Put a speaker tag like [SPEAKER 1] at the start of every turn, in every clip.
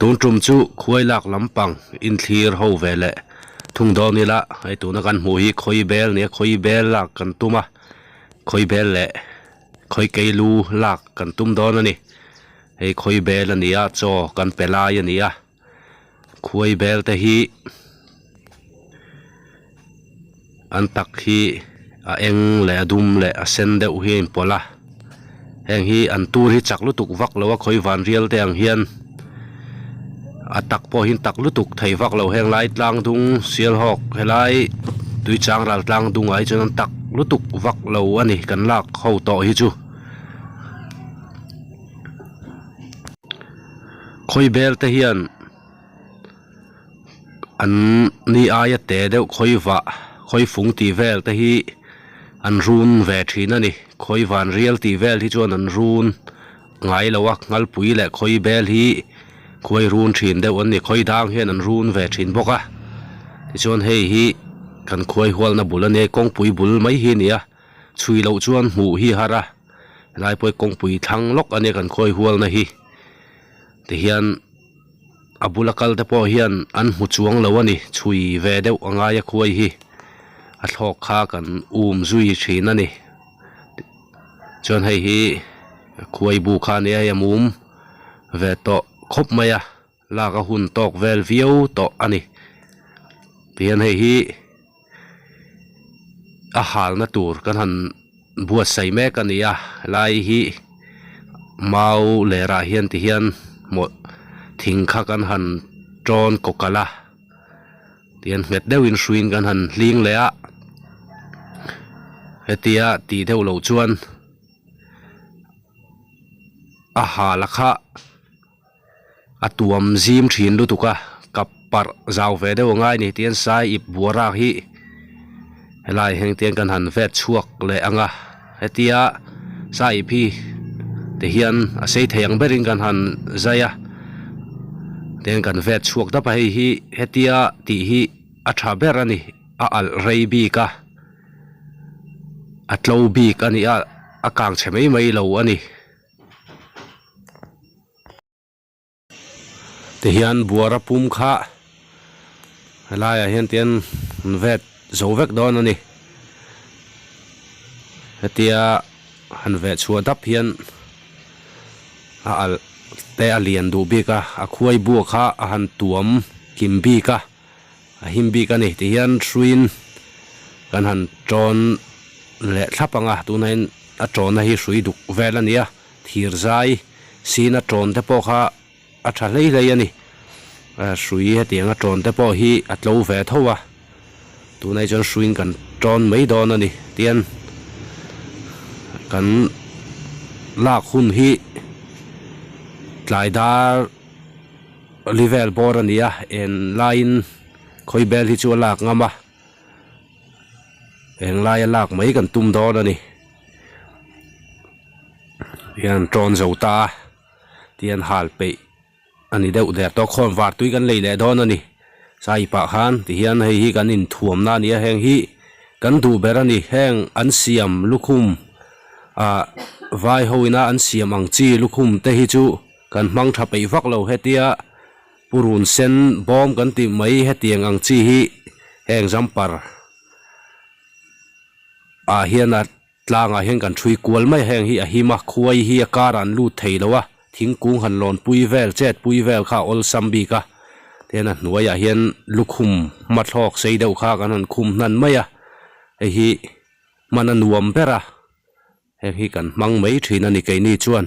[SPEAKER 1] Tun tum chu khuai lak lampang inthlir ho ve leh thung dawn ila hei tuna kan hmuh hi khawi bel nia khawi bel lak kan tum a khawi bel leh khawi keilu lak kan tum dawn a ni hei khawi bel a ni a chaw kan pe lai a ni a khuai bel te hi an tak hi a eng leh a dum leh a sen deuh hi a inpawlh a heng hi an tur hi chak lutuk vak lo a khawi van rial te ang hian a tak pawh hi tak lutuk thei vak lo heng lai tlang dung sialhawk helai tui chang ral tlang dungah hi chuan an tak lutuk vak lo a ni kan lak ho tawh hi chu. Khawi bel te hian an ni aia te deuh khawi vah khawi fung tih vel te hi an run ve thin a ni khawi van rial tih vel hi chuan an run ngai lo a ngalpui leh khawi bel hi khawi run thin deuh an ni khawi dang hian an run ve thin bawk a tichuan hei hi kan khuai hualna bul a nia kawngpui bul mai hi a ni a chhui loh chuan hmuh hi a har a helai pawh hi kawngpui thlang lawk a nia kan khawi hualna hi tihian. A bula kal te pawh hian an hmu chuang lo a ni chhui ve deuh a ngai a khuai hi a thlawk kha kan um zui thin a ni chuan hei hi khuai bu kha a nia hei a mum ve tawh khawp mai a lak a hun tawk vel viau tawh a ni tihian hei hi a halna tur kan han buatsaih mek a ni a helai hi mau lerah hian ti hian hmawlh thing kha kan han tawn kaw kalh a tihian nghet deuhin hruiin kan han hling leh a hetia tih deuh loh chuan a hal a kha. A tuam zim thin lutuk a kap parh zau ve deuh angai ni tihian sai ip buara hi helai heng te hian kan han vet chhuak leh ang a hetia sai ip hi ti hian a sei thei ang berin kan han zai a tihian kan vet chhuak dap a hei hi hetia tih hi a tha ber a ni a alh rei bik a a tlo bik a ni a a kang chhe mai mai lo a ni. Tihian buara pum kha helaiah hian tian an vet zo vek dawn a ni hetia han veh chhuah dap hian a alh te a lian duh bik a a khuai buak kha a han tuam kim bik a a him bik a ni tihian hruiin kan han tawn leh thlap ang a tunah hian a tawnna hi hrui duk vel a ni a. Thir zai sina tawn te pawh kha a tha hlei hlei a ni. Hrui hetianga tawn te pawh hi a tlo ve tho a, tunah hi chuan hruiin kan tawn mai dawn a ni. Tian kan lak hun hi tlai dar li vel bawr a ni a, en laiin khawi bel hi chu a lak ngam a, englaia lak mai kan tum dawn a ni. Hian tawn zo ta a tihian hal peih a ni deuh der tawh khawn var tui kan lei leh dawn a ni sai pah khan tihian hei hi kan inthuamna a ni a heng hi kan duh ber a ni heng an siam lukhum ah vai ho ina an siam ang chi lukhum te hi chu kan hmang tha peih vak lo hetia purun sen bawm kan tih mai hetiang ang chi hi heng jumper ah hian a. Tlangah hian kan ṭhui kual mai a, heng hi a him a, khuai hi a karah an lut thei lo a, thingkung han lawn pui vel, chet pui vel kha a awlsam bik a, tihian a hnuaiah hian lukhum hmathlawk sei deuh kha kan han khum hnan mai a, hei hi hman a nuam ber a, heng hi kan hmang mai thin a ni keini chuan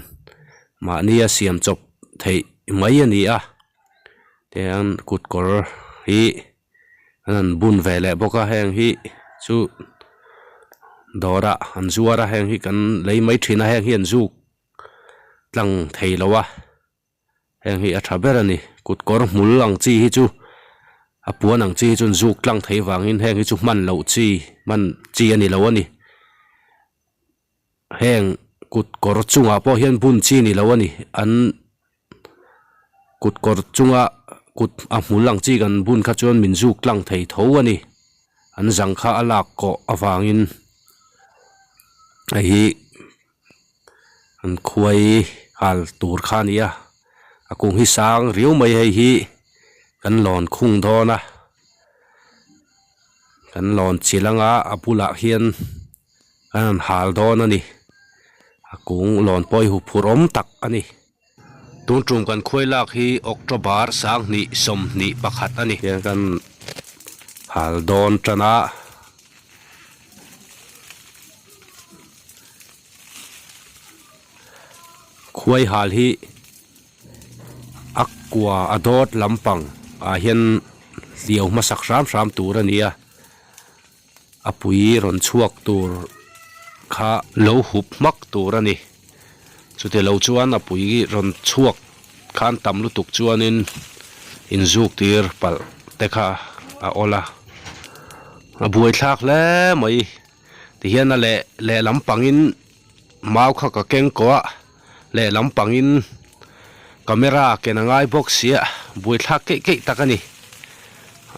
[SPEAKER 1] mahnia siam chawp theih mai a ni a, tihian kut kawr hi. An han bun ve leh bawk a heng hi chu dawrah an zuar a heng hi kan lei mai thin a heng hi an zuk tlang thei lo a heng hi a tha ber a ni kut kawr hmul ang chi hi chu a puan ang chi hi chu an zuk tlang thei vangin heng hi chu hman loh chi hman chi a ni lo a ni heng kut kawr chungah pawh hian bun chi a ni lo a ni an. Kut kawr chunga kut a hmul ang chi kan bun kha chuan min zuk tlang thei tho a ni. An zang kha a lak kawh avangin hei hi an khuai hal tur kha a ni a. A kung hi sang riau mai hei hi kan lawn khung dawn a kan lawn chilh anga a bulah hian kan han hal dawn a ni a kung lawn pawh hi huphurh awm tak a ni. Tun tum kan khuai lak hi October 20 21 a ni. Hian kan hal dawn tan a. Khuai hal hi a kua a dawt lampang ah hian hliau hmasak hram hram tur a ni a. A pui rawn chhuak tur kha lo hup hmak tur a ni. Chuti lo chuan a pui rawn chhuak khan tam lutuk chuanin inzuk tir palh te kha a awl a. A buaithlak hle mai. Tihian a leh lehlam pangin mau kha ka keng kawh a, lehlam pangin camera ken a ngai bawk sia, buaithlak keih keih tak a ni.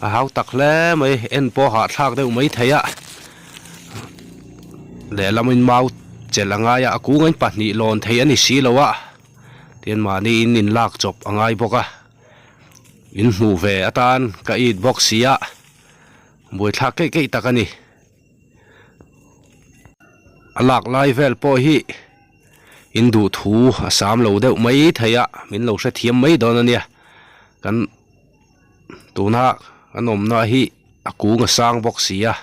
[SPEAKER 1] A hau tak hle mai, en pawh hahthlak deuh mai thei a, lehlamin mau chelh a ngai a, a kung in pahnih lawn thei a ni si lo a, tin mahni in inlak chawp a ngai bawk a, in hmuh ve atan ka it bawk sia, buaithlak keih keih tak a ni. A lak lai vel pawh hi in duh thu a sam lo deuh mai thei a min lo hrethiam mai dawn a nia kan tuna kan awmna hi a kung a sang bawk si a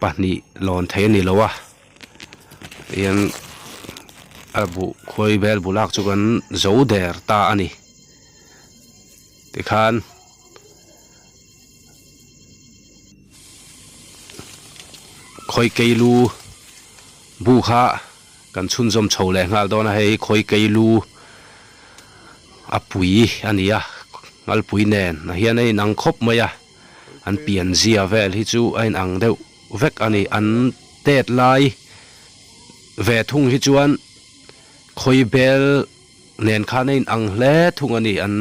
[SPEAKER 1] pahnih lawn thei a ni lo a tihian a buh khawi bel bu lak chu kan zo der ta a ni tikhan. Khawi keilu bu kha kan chhunzawm chho leh nghal dawn a hei hi khawi keilu a pui a ni a ngalpui nen ah hian a inang khawp mai a an pianzia vel hi chu a inang deuh vek a ni an tet lai ve thung hi chuan khawi bel nen khan a inang hle thung a ni an.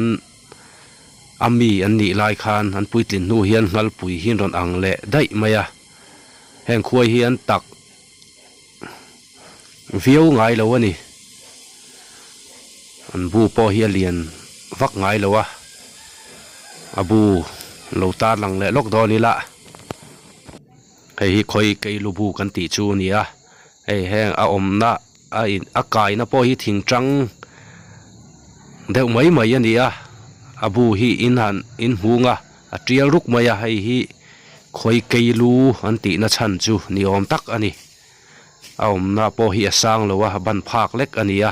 [SPEAKER 1] A mi an nih lai khan an puitlin hnu hian Nghalpui hi an rawn ang leh daih mai a, heng khuai hi an tak viau ngai lo a ni. An bu pawh hi a lian vak ngai lo a, a bu lo tar lang leh lawk dawn ila hei hi khawi keilu bu kan tih chu a ni a, hei heng a awmna a in a kaina pawh hi thing tang deuh mai mai a ni a a bu hi in han in hmung a a tial ruk mai a hei hi khawi kei lu an tih na chhan chu ni awm tak a ni a awmna pawh hi a sang lo a ban phak lek a ni a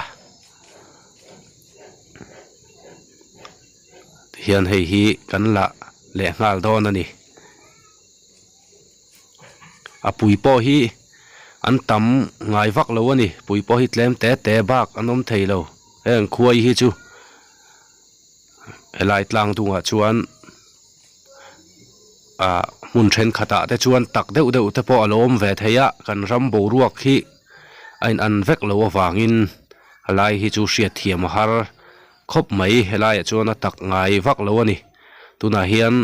[SPEAKER 1] tihian hei hi kan la leh nghal dawn a ni. A pui pawh hi an tam ngai vak lo a ni pui pawh hi tlem te te bak an awm thei lo heng khuai hi chu helai tlang dungah chuan ah hmun thenkhatah te chuan tak deuh deuh te pawh a lo awm ve thei a kan ram boruak hi a in an vek loh avangin helai hi chu hriatthiam a har khawp mai helaiah chuan a tak ngai vak lo a ni. Tunah hian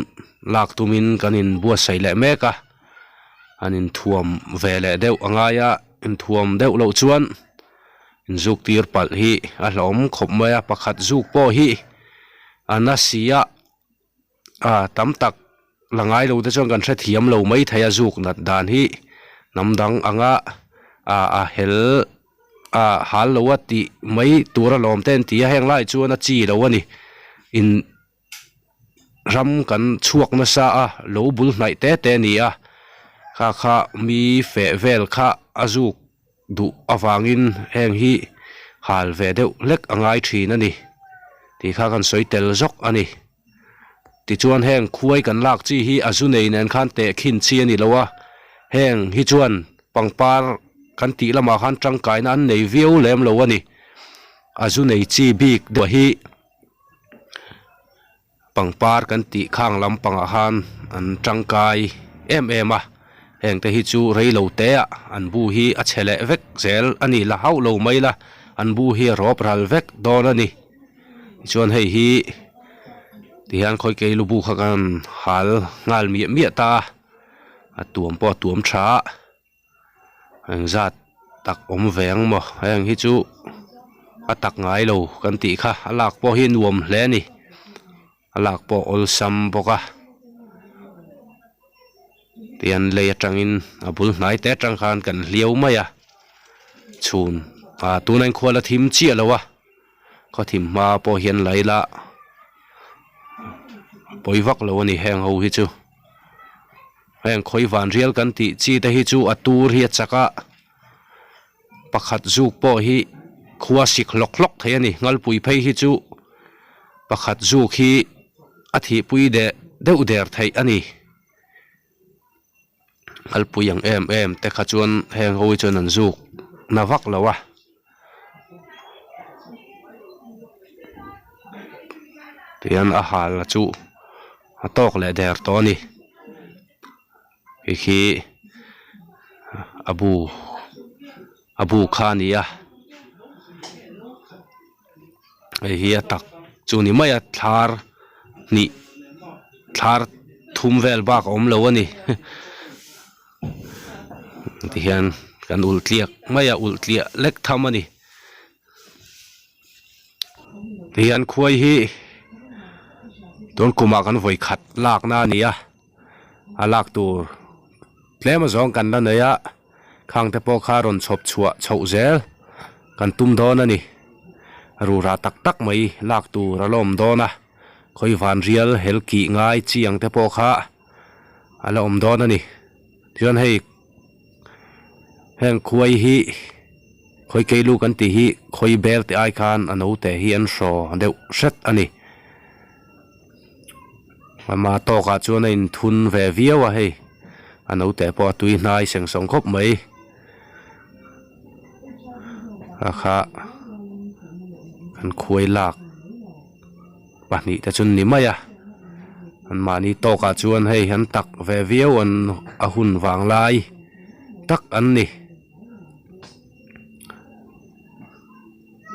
[SPEAKER 1] lak tumin kan inbuatsaih leh mek a, an inthuam ve leh deuh a ngai a, inthuam deuh loh chuan inzuk tir palh hi a hlauhawm khawp mai a, pakhat zuk pawh hi a na si a, ah tam tak la ngai lo te chuan kan hrethiam lo mai thei a zuk nat dan hi hnam dang anga ah a hel ah hal lo a tih mai tur alawm te an ti a, heng lai chuan a chi lo a ni in. Ram kan chhuak nasa a, lo bul hnaih te te a ni a, kha kha mi feh vel kha a zuk duh avangin heng hi hal ve deuh hlek a ngai thin a ni tih kha kan sawi tel zawk a ni. Tichuan heng khuai kan lak chi hi a zu nei nen khan tehkhin chi a ni lo a, heng hi chuan pangpar kan tih lamah khan tangkaina an nei viau lem lo a ni. A zu nei chi bik deuh hi. Pangpar kan tih khang lampangah khan an tangkai em em a heng te hi chu rei lo te ah an bu hi a chhe leh vek zel a ni la hauh lo mai la an bu hi a rawp ral vek dawn a ni tichuan hei hi tihian khawi kei lu bu kha kan hal nghal miah miah ta a a tuam pawh a tuam tha a. Engzat tak awm ve ang maw heng hi chu A tak ngai lo kan tih kha a lak pawh hi nuam hle a ni a lak pawh awlsam bawk a tihian lei atangin a bul hnai te atang khan kan hliau mai a chhun ah tuna inkhual a thim chiah lo a khaw thim hma pawh hian la ila pawi vak lo a ni heng ho hi chu heng khawi van rial kan tih chi te hi chu a tur hi a chak a. Pakhat zuk pawh hi khua sik hlawk hlawk thei a ni. Ngalpui phei hi chu pakhat zuk hi a thihpui deh deuh der theih a ni. Ngalpui ang em em te kha chuan heng ho hi chuan an zuk na vak lo a. Tihian a hal chu a tawk leh der tawh a ni. Hei khi a bu a bu kha a ni a hei hi a tak chu ni mai a thlar hnih thlar thum vel bak a awm lo a ni tihian kan ulh tliak mai a ulh tliah lek tham a ni. Tihian khuai hi tun kumah kan vawi khat lakna a ni a. A lak tur tlem azawng kan la nei a khang te pawh kha rawn chhawp chhuah chhoh zel kan tum dawn a ni rura tak tak mai lak tur a la awm dawn a khawi van rial hel kih ngai chi ang te pawh kha a la awm dawn a ni tichuan hei heng khuai hi khawi keilu kan tih hi khawi bel te ai khan a naute hi an hraw deuh hret a ni. Ama tawkah chuan a inthun ve viau a hei a naute pawh a tui hnai seng sawng khawp mai a kha an khuai lak pahnih te chu an ni mai a an mahni tawkah chuan hei an tak ve viau an a hun vang lai tak an ni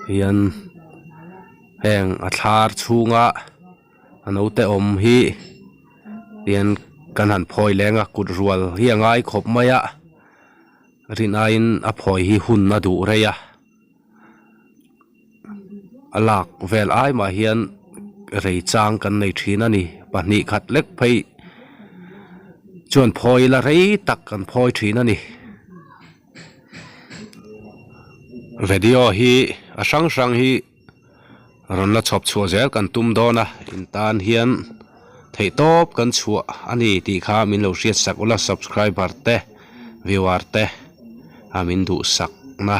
[SPEAKER 1] hian. Heng a thlar chhunga a naute awm hi tihian kan han phawi leng a kut rual hi a ngai khawp mai a rin aiin a phawi hi hun a duh rei a a lak vel ai mah hian rei chang kan nei thin a ni pahnih khat lek phei chuan phawi la rei tak kan phawi thin a ni. Video hi a hrang hrang hi. Rawn la chhawp chhuah zel kan tum dawn a, in tan hian theihtawp kan chhuah a ni tih kha min lo hriat sak ula subscriber te viewer te a min duhsak na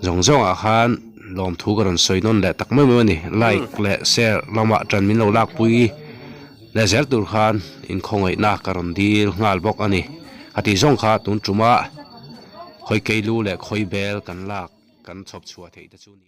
[SPEAKER 1] zawng zawng ah khan lawmthu ka rawn sawi nawn leh tak mai mai a ni like leh share lamah tan min lo lak pui leh zel tur khan in khawngaihna ka rawn dil nghal bawk a ni a tih zawng kha tun tuma khawi keilu leh khawi bel kan lak kan chhawp chhuah theih te chu ni.